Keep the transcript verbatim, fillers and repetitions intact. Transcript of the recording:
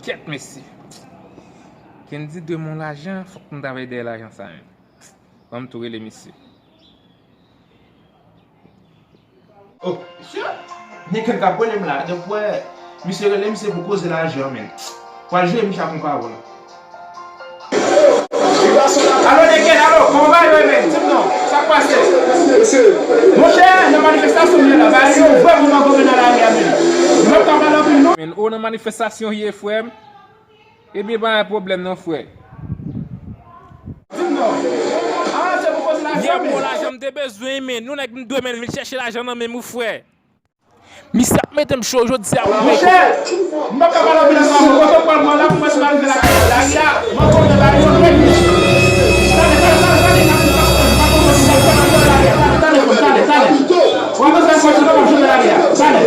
Kèt, mesye. Kendy dwe m yon lajan, fòk m travay dèyè lajan sa menm. Ban m tou rele misye. Oh, mesye, gen kèk k ap rele m la. Donk, wè, misye rele, misye pou koze lajan, men. Pral jwe misye ak yon pawòl. Alo, Dekel, alo, kòman bagay yo ye, men? Di m non, sa k pase? Monchè, nan manifestasyon m ye la, bagay yo vrèman mangonmen nan lari a, men. Yo p ap ka pale anpil, non. Men, ou nan manifestasyon ye, frè m? Ebyen, pa gen pwoblèm non, frè. Di m non. Ah, se pou koze lajan, men. Bon, lajan m te bezwen, men. Nou nèg m dwe, men, vin chèche lajan nan men m, wi, frè. Misye ap mete m cho jodi a pou m peye. Monchè, m p ap ka pale anpil ansanm avè w. Kote w pral pran la, pou mwen, si m arive lakay la, lari a, m antre nan lari a, frè. Talè, talè, talè, talè, talè, talè, talè, talè, talè, talè, talè. W ap antre nan lari a, talè.